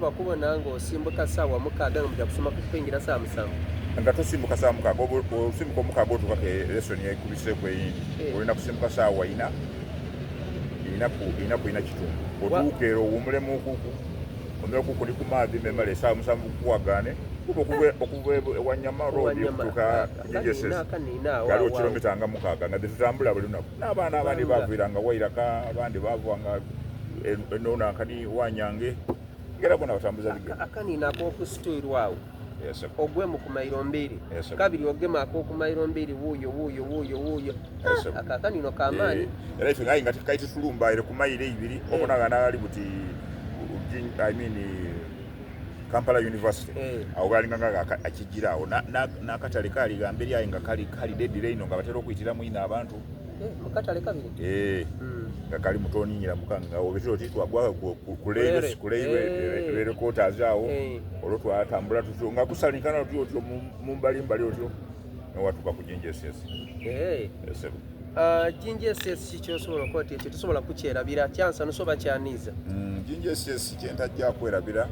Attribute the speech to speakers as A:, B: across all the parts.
A: Bakubona nga osimbuka saawa mukaaga nga muja kusoma kwingira saawa musanvu.
B: Nga tosimbuka saawa mukaaga, osimbuka omukaaga otuuka ke lesson ekubiseeku eyindi.
A: Eh.
B: Olina kusimbuka saawa ina, ina ku ina ku ina kitundu. Otuuka era owuumulemuukuku, onywekuku ni ku maadhi memale esaawa musanvu kukuwagaane kuba okuva okuva ewa Nyama road
A: Wanyama.
B: okutuuka ku GSS.
A: Akaniina akaniina awo
B: Ghaligho
A: awo.
B: kilomita nga mukaaga nga dhetutambula buli lunaku. N'abaana abandi
A: Kubanga-
B: baaviiranga Wairaka, abandi baavanga enonankani Wanyange. Ngera bona batambuza bigere.
A: Akaniina ak'okusitwirwa awo.
B: Yes, sir.
A: Ogwemu ku mailo mbiri.
B: Yes, sir.
A: Kabiri ogema ak'oku mailo mbiri wuuyo wuuyo wuuyo wuuyo.
B: Yes, sir.
A: Ako akanino k'amaani.
B: Eh, era ife ngaye nga kaite tulumba ere ku mailo eibiri
A: Eh.
B: obona nga naali buti I mean Kampala University
A: Eh.
B: awo galinga nga akijira awo n'akatale kaali ghamberi aye nga kali kali dead ino nga batera okuyitiramu ino abantu.
A: Eh, mu katale kabiri.
B: Eh. Nga kali mutoninyira mukanga nga obitira oti twagwa ku railway ku railway railway quarters awo olwo twatambula tutyo nga kusalinkana otyo otyo mu mbali mbali otyo newatuuka ku Jinja SS.
A: Eh.
B: Yes, sir.
A: Jinja SS kikyosobola okuba ti ekyo tosobola kukyerabira kyansanusa oba kyaniiza?
B: Jinja SS kyentajja kwerabira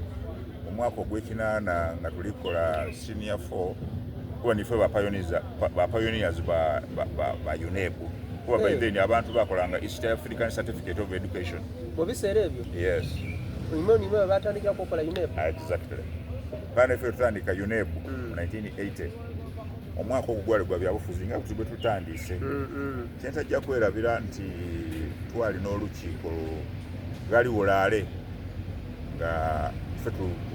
B: omwaka ogw'ekinaana nga tulikola senior 4 kuba nife ba pioneers ba pioneers ba ba, ba, ba UNEB kuba by then abantu bakolanga East African Certificate of Education
A: mu biseera ebyo.
B: Yes.
A: Imwe nimwe batandikira kukola UNEB.
B: Exactly. Bana ife tutandika UNEB mu 1980 omwaka ogwo gwali gwa byabufuzi nga bwe tutandise. Kyentajja kwerabira nti twali n'olukiiko gali wulaale nga ffe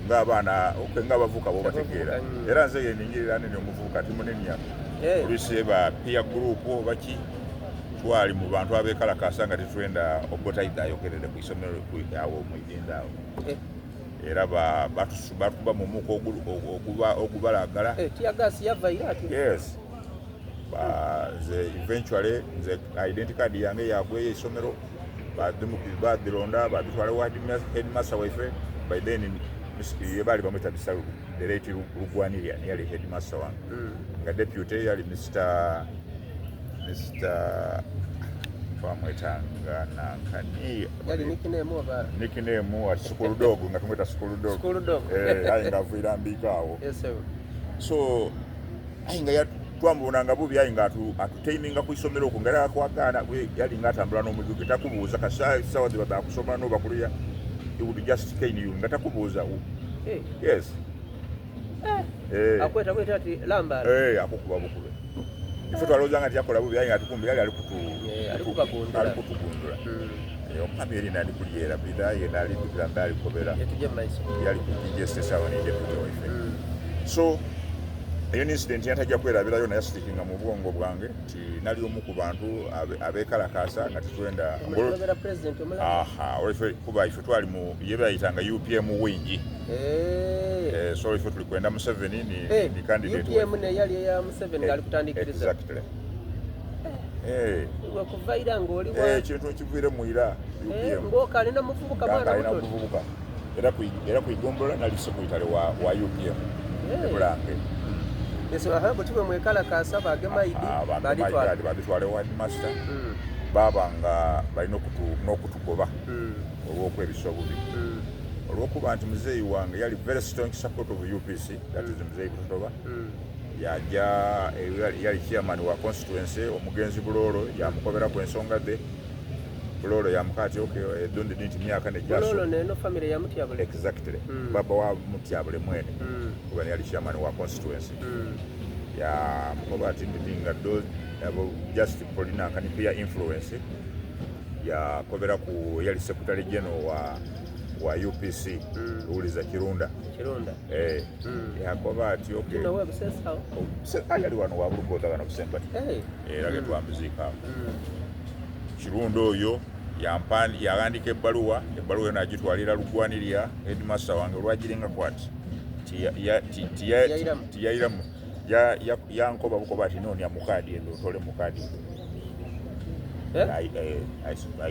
B: ng'abaana okay, ng'abavubuka bo bategeera.
A: Abavubuka.
B: Era nze yeningirira nene omuvubuka timunenya oluusi ba peer group oba ki twali mu bantu abeekalakaasa nga tetwenda Obote ayogerere ku isomero awo mu Idinda awo. Era batukuba mu muka ogubalagala.
A: Eh, tear gas yava ira ati.
B: Yes. Nze eventually nze identity card yange yagweyo isomero badhironda badhitwala wa headmaster waife. By then ye baali bamwita Mr. the late Lugwanirya yali headmaster wange. Nga deputy yali Mr. twamwetanga nankani.
A: Yali nickname oba?
B: Nickname ati School Dog, nga tumweta School Dog.
A: School Dog.
B: Eh, aye nga aviira mbiika awo.
A: Yes, sir.
B: So aye nga twamubonanga bubi aye nga atutaiminga ku isomero okwo nga era akwagaana yali nga atambula n'omujuke takubuuza kasa sawa ziba zakusoma noba kuliya he would just cane you nga takubuuza. Yes.
A: Eh. Akweta bweta ati lamba.
B: Eh, akukuba bukube. Ife twalowooza nga tiyakola bubi aye nga atukumbi yali ali kutu
A: Ali kubagundula.
B: Ali kutugundula. Eh, omwami eri nali kulyerabira ye nali dukira ndali kobera.
A: Yetujja mu maiso.
B: Yali ku GSS awo ne deputy waife. So eyo ni incident yantajja kwerabirayo naye stickinga mu bwongo bwange nti nali omu ku bantu abeekalakaasa nga tetwenda
A: Omulobera president omulala.
B: Aha, olwo kuba ife twali mu ye bayitanga UPM wingi. Eh, so ife tuli kwenda Museveni ni, ni candidate
A: UPM
B: waife.
A: ne yali eya Museveni ng'ali kutandikiriza.
B: Exactly. Eh.
A: Iwe kuva ira ng'oli wa
B: ekintu ekiviire mu ira UPM.
A: Ng'okalina muvubuka
B: Nga
A: mwana
B: alina
A: muto.
B: muvubuka. Era kuigombola nali secretary wa UPM. Bulange.
A: Yes, aha, bwe tube mwekalakaasa bagema ID
B: baditwala baditwala ewa headmaster. Baba nga balina n'okutugoba olw'okwebisa obubi. Olw'okuba nti muzeeyi wange yali very strong support of UPC, that is muzeeyi Butotoba. Yaja yali chairman wa constituency omugenzi Bulolo yamukobera ku ensonga dhe. Bulolo yamuka ati okay edondi nti myaka ne jaso.
A: Bulolo neno family ya Mutyabule.
B: Exactly. Baba wa Mutyabule mwene. Kuba yali chairman wa constituency. Ya mukoba ati ndinga do abo just polina kani peer influence. Ya kobera ku yali secretary general wa UPC Luwuliza Kirunda.
A: Kirunda.
B: Yakoba ati okay.
A: Kino we busesa.
B: Yali wano wa Bulugoda wano Busembati. Era ge twamuzika. Kirunda oyo yagandika ebbaluwa, ebbaluwa eno agitwalira Lugwanirya headmaster wange olwagiringa kwati. Tiyayiramu. Yankoba bukoba ati noonya mu kaadi eno otole mu kaadi.